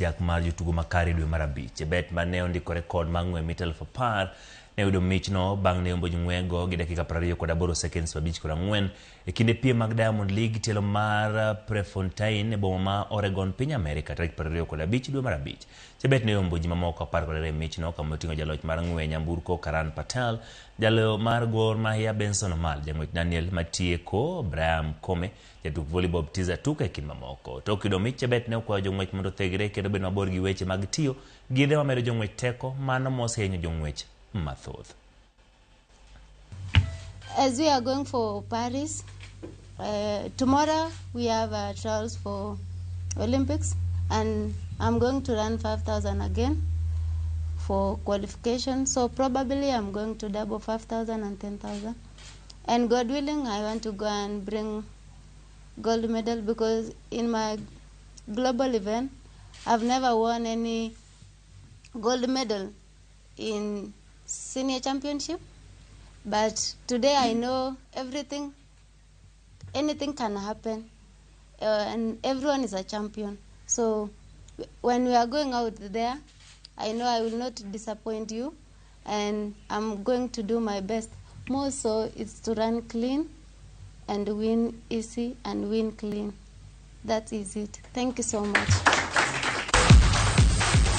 Yak mar jotugo makare dwe mar 5. Chebet mane ondiko rekod mar ng'we mita 10,000 ne oyudo michno bang' ne yombo jong'wego gi dakika 28 seconds 54 e kinde piem mag Diamond League tielo mar Prefontaine e boma ma Oregon piny Amerika tarik 25 dwe mar 5. Chebet ne oyombo ji mamoko 12 e michno kama oting'o jaloch mar ng'we nyamburko Karan Patel, jaloyo mar Gor Mahia Benson Omal, jang'wech Daniel Matieko, Brian Kome, Jatug volleyball Tiza Tuka e kind mamoko. Tok yudo mich, Chebet ne okwayo jong'wech mondo othegre kendo obed mabor gi weche mag tiyo gi yedhe mamedo jong'wech teko, mano mosehinyo jong'wech mathoth. As we are going for Paris, tomorrow we have trials for Olympics, and I'm going to run 5,000 again for qualification. So probably I'm going to double 5,000 and 10,000. And God willing, I want to go and bring gold medal, because in my global event, I've never won any gold medal in senior championship. But today I know everything, anything can happen, and everyone is a champion. So when we are going out there, I know I will not disappoint you, and I'm going to do my best. More so, it's to run clean and win easy and win clean. That is it. Thank you so much.